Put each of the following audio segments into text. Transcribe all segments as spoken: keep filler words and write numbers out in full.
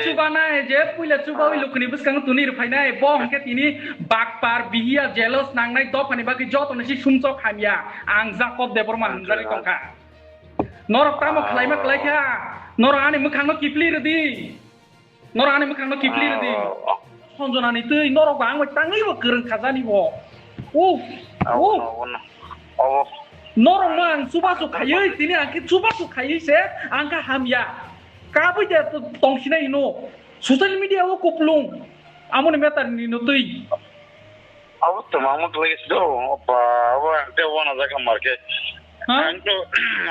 Chubanai je puila chubawi lukuni bwskango tuni rwphainai, bo hwnkhe tini bakpar, bihiya, jealous nangnai dophani bagwi jotono si sumsok hamya. Ang Jacob Debbarma hwnjagwi tongkha. Norok tamo khlaima khlaikha? Norok ani mwkhangno kipli rwdi. Norok ani mwkhangno kipli rwdi. Sonjonani twi norok bo ang bai tangwi bo kwrwng khajani bo. Uf, uf. Norokno ang chubachu khaiwi, tini ang khe chubachu khaiwi se ang khe hamya. Kabui de tongsinai hino. Social media o kuplung. Amoni matter ni no twi. Abo twmangma khlai se do, opa, abo ang tei wana jaga market. Ha? Ang to,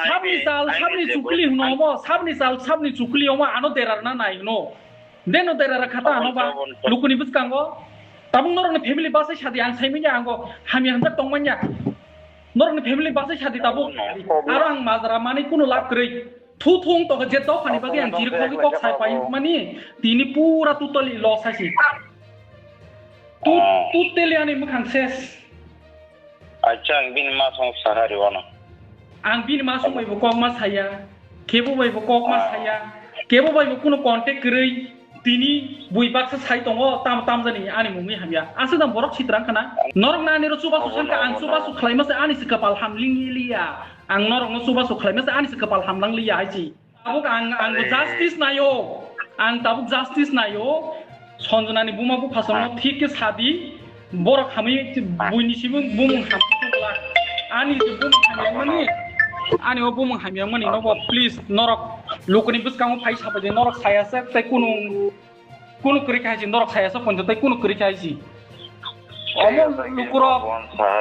sabni sal, sabni chukli hino omo, sabni sal, sabni chukli omo, ano derarna nai hino. Deno derara khata ano ba, lukuni bwskango. Tabuk norokni family basai sadi ang saimanya ango, hamya hamjak tongmanya. Norokni family basai sadi tabuk. Aro ang majra mani kuno lab kwrwi. Thu thung tongkha je dophani bagwi ang jiri khogwi kok sai pai mani, tini pura totally loss hai si. Tu-, totally ani mwkhang ses. Acha, ang bini ma song saha ri wano. Ang bini ma song bai bo kok ma saya, kebo bai bo kok ma saya, kebo bai bo kuno contact kwrwi. Tini bui baksa sai tongo, tam, tam jani ani mungwi hamya. Aswk dam borok sitrang khana. Norok na ani ro chubachu sankha, ang chubachu khlaima se ani se kapal hamling liya. Ang norok no chubachu khlaima se ani se kapal hamlang liya hai si. Tabuk ang, ang justice nayo. Ang tabuk justice nayo. Sonjona ni buma bupha song no thik khe sadi. Borok hamwi buini simi bumung hamwi tongla. Ani je bumung hamyang mani, ani o bumung hamyang mani nobo please norok lukuni bwskango phai sabai de norok saya se tei kunu, kunu kwrwi khai si norok saya se ponjo tei kunu kwrwi khai si. Omo lukurok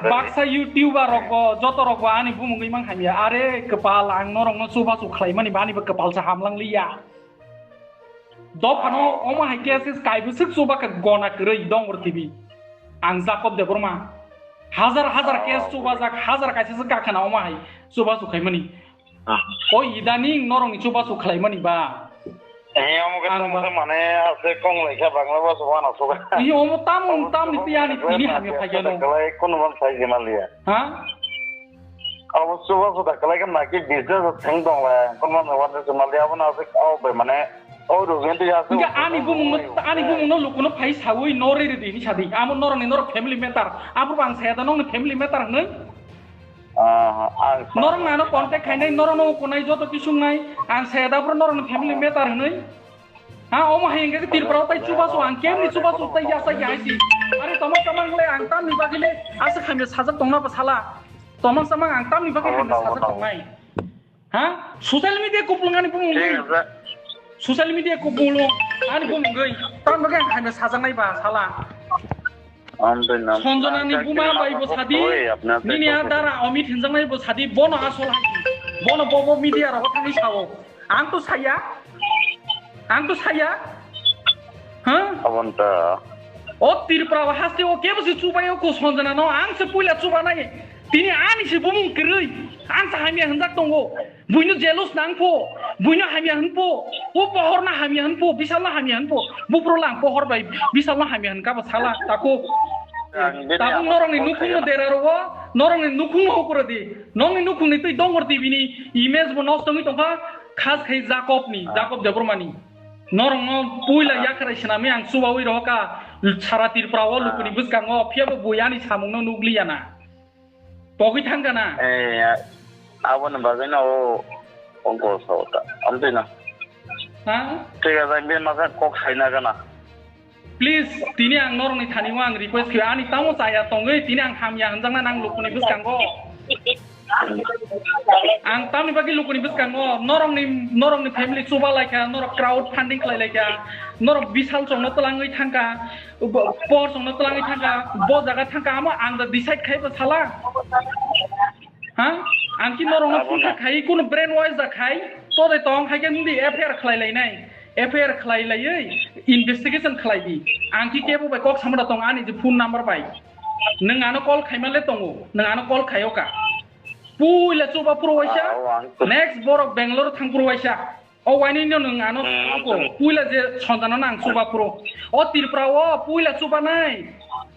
baksa YouTuber rok bo joto rok bo ani bumungwi mang hamya. Are kwpal ang norok no chubachu khlai mani bani bo kwpal sa hamlang liya. Dophano omo hai case kaibo swk chuba kha gona kwrwi Dongor T V. Ang Jacob Debbarma. Hajar hajar case chubajak, hajar kaisa swk kakhana omo hai chuba chukhaimani. O idaning norokni chuba chukhlaimani ba. Ang ba. Mane ase kong laikha Bangla ba chuba na chuba. Iyo omo tam tam ni tiyani tini hamya phaikano. Kono man sai jemaliya. Ha? Abo chuba chuda kwlai khe naki business o theng tong le, kono mano wate chumal ya, abo no aswk, abo bai mane, o rugento ya aswk. Hingke ani bumung no, ani bumung no lukuno phai sawi no riri di ni sadi. Amo norok ni norok family matter. Abo bang saya da nong ni family matter hwnwi. Ah, ang norok nano contact khainai, norok no kunai joto kisung nai, ang saya da bro norok ni family matter hwnwi. Ha, omo hai hingke Tripura o tai chubachu ang kemni chubachu tai yasa ya hai si. Are tamo tamo le ang tamni bagwi le asa khamya sajak tongna ba sala. Tamo tamo ang tamni bagwi khamya sajak tongnai. Ha? Social media kuplung ani bumung. Social media kuplung ani bumung gwi. Tam bagwi ang khamya sajaknai ba sala. Sonjona ni buma bai bo sadi, nini a dara Amit hinjaknai bo sadi, bono asol hai si. Bono bo bo media rogo thangwi sao. Ang to saya. Ang to saya. Ha? Abonta. O Tripura o haste o kebo se chubai o ko Sonjona no ang se puila chubanai. Tini ani se bumung kwrwi. Ang se hamya hinjak tongo. Buino jealous nang pho, buino hamya hwn pho, o pohor no hamya hwn pho, bisal no hamya hwn pho, bupro lang pohor bai bisal no hamya hwn kabo sala tako. Tabuk norok ni nukhung no dera ro, norok ni nukhung no ukura di, nong ni nukhung ni twi Dongor T V ni image bo nosto wngwi tongkha, khas khai Jacob ni, Jacob Debbarma ni. Norok no puila yakhrai swnamwi ang chubawi rohoka, sara Tripura o lukuni bwskango, phiyaba bui ani samung no nukliya na. Pogwi thangkha na? Eh, aboni bagwi no o, o gol sao ta. Amtwi no. Ha? Thik ase, ang bini masa kok saina gana. Please, tini ang norokni thani o ang request khayo, ani tamo chaya tongwi, tini ang hamya hwnjakna nang lukuni bwskango. Ang tamni bagwi lukuni bwskango, norokni, norokni family chuba laikha, norok crowd funding khlai laikha, norok bisal chongno twlangwi thangkha. Bo-, por songno twlangwi thangkha, bo jaga thangkha, amo ang da decide khai ba sala. Ha? Ang ki norokno phone khai, kuno brain wash da khai, to de tong hai khe nungdi F I R khlai lainai. F I R khlai laiwi investigation khlai di. Ang ki kebo bai kok samada tong ani je phone number bai. Nwng ano call khaima le tongo, nwng ano call khayo ka. Puila chuba phuru waisa, next borok Bangalore thang phuru waisa. O wainwi no nwng ano puila je Sonjana no ang chuba phuru. O Tripura o puila chuba nai.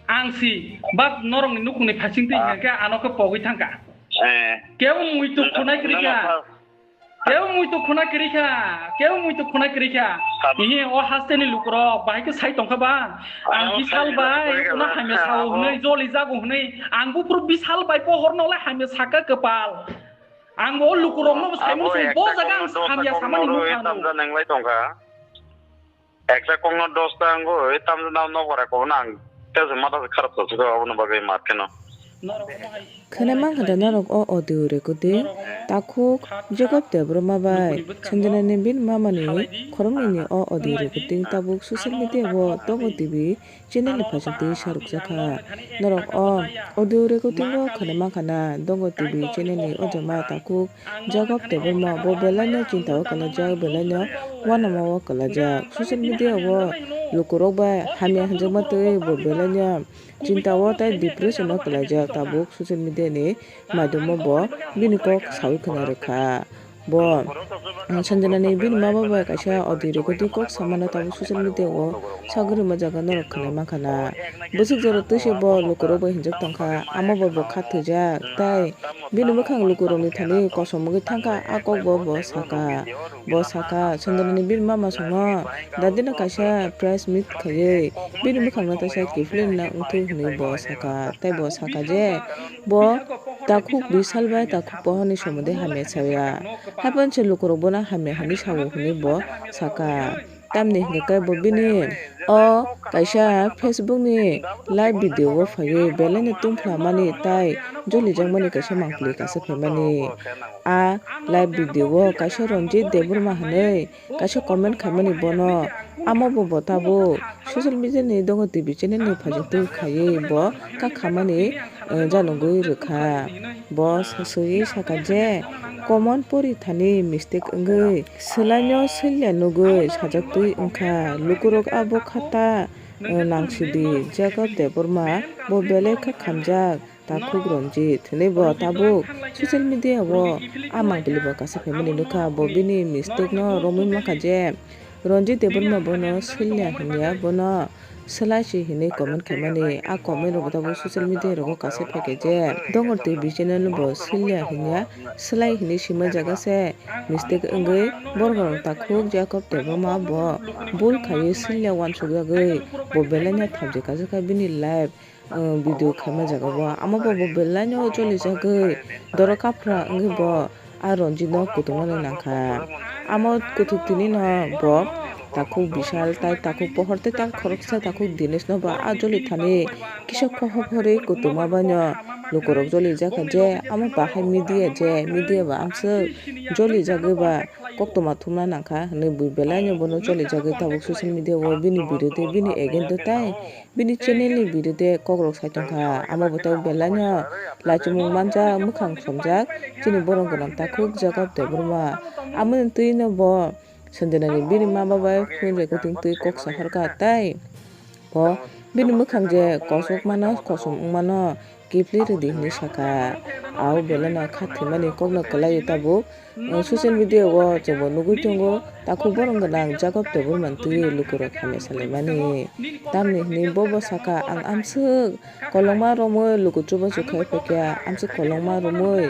Ang si, but norokni nukhungni phasing twi hwnkhe ano khe pogwi thangkha. Kebo muitu khunai kwrwi kha. Keu muitu khuna kwrwi kha, keu muitu khuna kwrwi kha. Hihi o hasteni lukurok bahai khe sai tongkha ba? Ang bisal bai kuna hamya sao hwnwi, joli jago hwnwi. Ang buphuru bisal bai pohorno le hamya saka kwpal. Ang bo lukurokno bo saimung sung bo jaga ang hamya samani nukha. Ekta kokno dosta wngwi tamjana nokbar kok nang tesa mata kharap tongsi khe aboni bagwi mar kheno. Khwnai mankha da norok o audio recording takhuk Jacob Debbarma bai Sanjana ni bini mama ni khoroknwi ni o audio recording tabuk social media o Dongo T V channel ni phaising twi sarukjakha. Norok o audio recording o khwnai mankha na Dongo T V channel ni o jama takhuk Jacob Debbarma bo belaino chinta o kwlajak, belaino uanama o kwlajak. Social media o lukurok bai hamya hwnjakma twi bo belaino chinta o tei depression o kwlaijak. Tabuk social media ni maidum o bo bini kok sawi khwna rwkha. Bo Sanjana ni bini mama bai kaisa audio recording kok samano tabuk social media o sagri ma jaga norok khwnai mankha na. Bwswk jora twi se bo lukurok bai hinjak tongkha, amo bai bo kha thwijak tei Bini mwkhang lukurokni thani kosom wngwi thangkha, a kokbo bo saka. Bo saka, Sanjanani bini mama songno, dadino kaisa press meet khaiwi bini mwkhangno teisa kiphilwi rwna wngthok hwnwi bo saka. Tei bo saka je, bo takhuk Bishal bai takhuk Pohorni somondi hamya saya. Haiphano se lukurok bono hamya hwnwi sao hwnwi bo saka. Tamni hwnkhe khe bo bini o kaisa Facebook ni live video o phaiwi belai no tungphla mani tai jolijak mani kaisa mangpili kasa phaimani. A live video o kaisa Ranjit Debbarma hwnwi kaisa comment khaimani bono, amo bo bo tabuk social media ni Dongo T V channel ni phaijak twi khaiwi bo kha khamani, eh, janugwi rwkha. Bo swiwi saka je, comment pori thani mistake wngwi swlaino swlya nugwi sajaktwi wngkha. Lukurok abo khata, eh, nangsidi, Jacob Debbarma bo belai kha khamjak, takhuk Ranjit hinwi bo tabuk social media o a mangpili bo kasa phaimani nukha. Bo bini mistake no romwi mankha je, Ranjit Debbarma bono swlya hinya, bono swlai se hinwi comment khaimani. A comment rok bo tabuk social media rogo kasa phaikha je, Dongor T V channel bo swlya hinya, swlai hinwi sima jaga se mistake wngwi borok rok takhuk Jacob Debbarma bo bul khaiwi swlya uansuk jagwi bo belai no thamchi kasa kha bini live. Video khaima jaga bo, amo bo bo belai no choli jagwi doro kaphra wngwi bo a Ranjit no kutung mani nangkha. Amo kuthuk tini no bo takhuk Bishal tai takhuk Pohor tai tak khoroksa takhuk Dinesh no bo a joli thani kisa khohor khorwi kutung ma bai no lukurok joli jakha je amo bahai media je media bo amswk joli jagwi ba koktwma thumna nangkha hinwi bo belai no bono choli jagwi tabuk social media o bini birude bini agent o tai Bini channel ni video de kok rok sai tongkha, amo bo tabuk belai no lachimung manjak, mwkhang somjak, chini borok gwnang takhuk Jacob Debbarma. Amo ni twi no bo Sanjana ni bini ma ba bai phone recording twi kok sahorkha, tai bo bini mwkhang je kosok mano, kosom wng mano, kiphilwi rwdi hinwi sakha. Abo belai no kha thwimani kokno kwlaiwi tabuk, eh, social media o chwngbo nugwi tongo, takhuk borok gwnang Jacob Debbarma twiwi lukurok hamya salaimani. Tamni hwnwi bobo sakha, ang amswk kolokma romwi luku chubachu khai phaikha, amswk kolokma romwi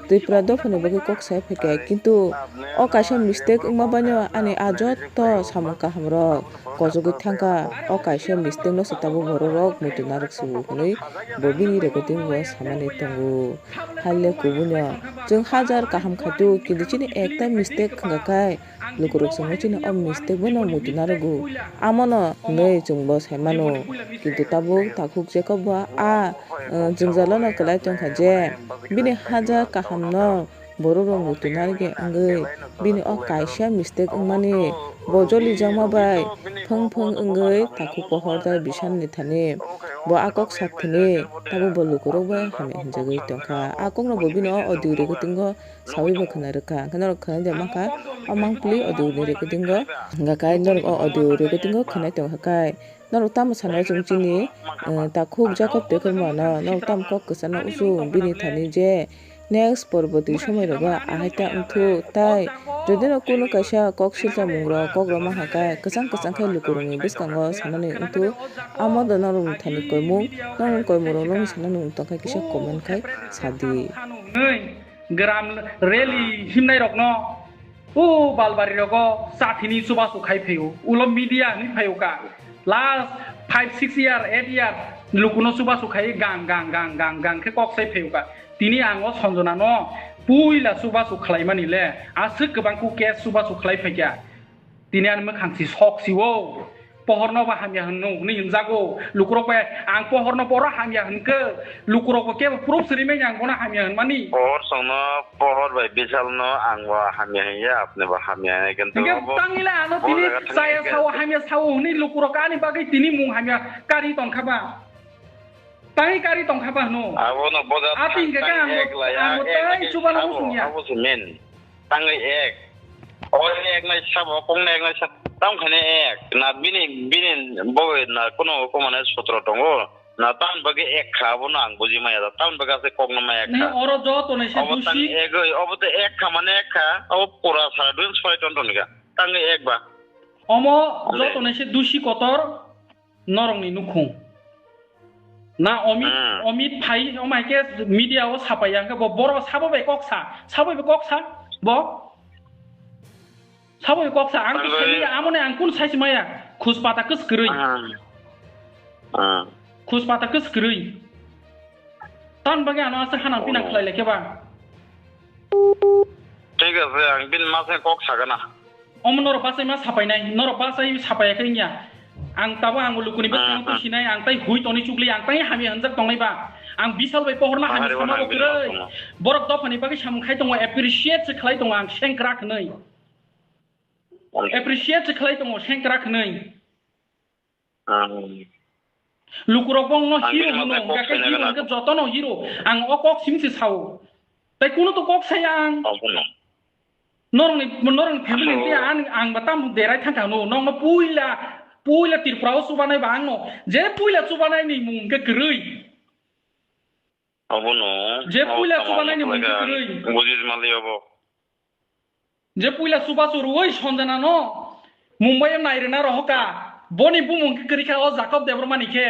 Tripura dophani bagwi kok sai phaikha, kintu o kaisa mistake wngma baino ani a jotto samung kahamrok kochogwi thangkha, o kaisa mistake no se tabuk borok rok muitu narwk se o hwnwi bo bini recording o samani tongo. Haile kubuino chwng hajar kaham khato, kintu chini ekta mistake wngkha khai lukurok chwngno chini o mistake bono muitu narwgo, amono hwnwi chwngbo saimano. Kintu tabuk takhuk Jacob bo a, uh, jwngjalono kwlai tongkha je bini hajar kahamno Borok rok muitu narwkhe wngwi bini o kaisa mistake wngmani bo jolijakma bai phwng phwng wngwi takhuk pohor tei bisal ni thani bo a kok sak thani tabuk bo lukurok bai hamya hinjagwi tongkha. A kokno bo bini o audio recording o sawi bo khwna rwkha, hwnkhe norok khwnai de mankha o mangpili audio ni recording o, hwnkha khe norok o audio recording o khwnai tongkha khe. Norok tamo sana chwng chini, eh, takhuk Jacob tei kwrwngmano, norok tamo kok kwchangno uchu bini thani je next porborti somoi rogo ahai ta wngthuk tai. Jodi no kunu kaisa kok silchamungrok kok rwma hakhe kwchang kwchang khe lukurokni bwskango sanani wngthuk. Amo da norokni thani koimung, norokni koimungrok nokni sanani wng tongkha kisa comment khai sadi. Gram rally himnai rokno O balbari rogo chathini chubachu khai phaio, ulo media hwnwi phaio ka. Last five, six year, eight year lukuno chubachu khai gang, gang, gang, gang, gang khe kok sai phaio ka. Tini ang o Sanjana no puila chubachu khlaimani le, aswk kwbang ku case chubachu khlai phaikha. Tini ani mwkhang si sok si o. Pohorno ba hamya hwnno hwnwi hwnjago. Lukurok bai ang pohorno boro hamya hwnkhe. Lukurok bo kebo proof siri manya ang bono hamya hwnmani. Pohor songno, pohor bai bisalno ang bo hamya hwnya, apni bo hamya hwnya, kintu Hwnkhe abo tangila ano o tini jaga thangwi chaya khe sao hamya sao hwnwi lukurok ani bagwi tini mung hamya kari tongkha ba. Tangwi kari tongkha ba hwno. Abono boja Ati hwnkhe khe tang ang ek bo, laya, ang bo ek tangwi lagi chubano sabo, muchungya. Abo se main. Tangwi ek. Oro ek nai sabo, kok nai ek nai sabo. Tamo khaina ek. Na bini, bini bo na kono ko mane sotro tongo. Na tan bagwi ek kha, abono ang buji maya da. Tan bagwi ase kok no maya Nai kha. Oro joto nai se Obo tang dusi. Egoi, obo to ek kha mane ek kha. Obo pura sara dun soi ton ton kha. Tangwi ek ba. Omo Ole. Joto nai se dusi kotor. Norokni nukhung. Na Omit, Hmm. Omit phai, omai khe media o sapai ya, hwnkhe bo borok sabo bai kok sa, sabo bai kok sa, bo? Sabo bai kok sa, ang to Ang sai bai maya, amoni ang kun sai si maya, khus pata khe kwrwi. Hmm. Hmm. Khus pata khe kwrwi. Tan bagwi ano aswk hanang pinang Oh. khlai lai khe ba. Thik ase, ang bini masa kok sagana. Omo norok bachai ma sapainai, norok bachai sapaiya khe wngya. Ang tabo ang lukuni bwskango Ah, ah. Tusinai, ang tai hui toni chukli, ang tai hamya hwnjak tongnai ba. Ang bisal bai pohorno hamya Bahari samabo wana ang bini kwrwi. Borok dophani bagwi samung khai tongo, appreciate se khlai tongo ang sengkrak hwnwi. Ang Appreciate se khlai tongo sengkrak hwnwi. Ang Lukurok bo wngno Ang hero bini hwno, masa kok hwnkhe saina hero gana. Hwnkhe jotono hero. Ang o kok simi se sao. Tai kuno to kok saya ang. Obono. Norokni, norokni family Aso. Ni ang, ang ba tamo derai thangkha no. Nokno puila, puila Tripura o chubanai ba angno. Je puila chubanai ni mung hwnkhe kwrwi. Obono. Je puila chubanai ni mung hwnkhe kwrwi. Bujis mali obo. Je puila chubachu rwui Sanjana no Mumbai o nai rwna rohor kha. Boni bumung khe kwrwi kha o Jacob Debbarma ni khe.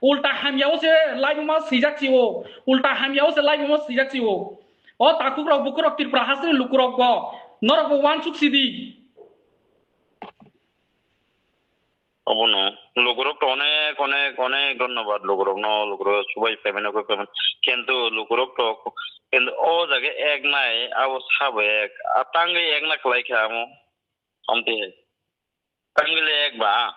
Ulta hamya o se laibuma swijak si o. Ulta hamya o se laibuma swijak si o. O takhuk rok bukhuk rok Tripura hasteni lukurok bo. Norok bo uansuk sidi. Obono. Lukurok to onek, onek, onek dhonnobad lukurokno, lukurok chubai phaimani, koi phaimani. Kintu lukurok to, kintu o jaga ek nai, abo sabo ek. A tangwi ek na khlai kha amo. Amte. Tangwi le ek ba.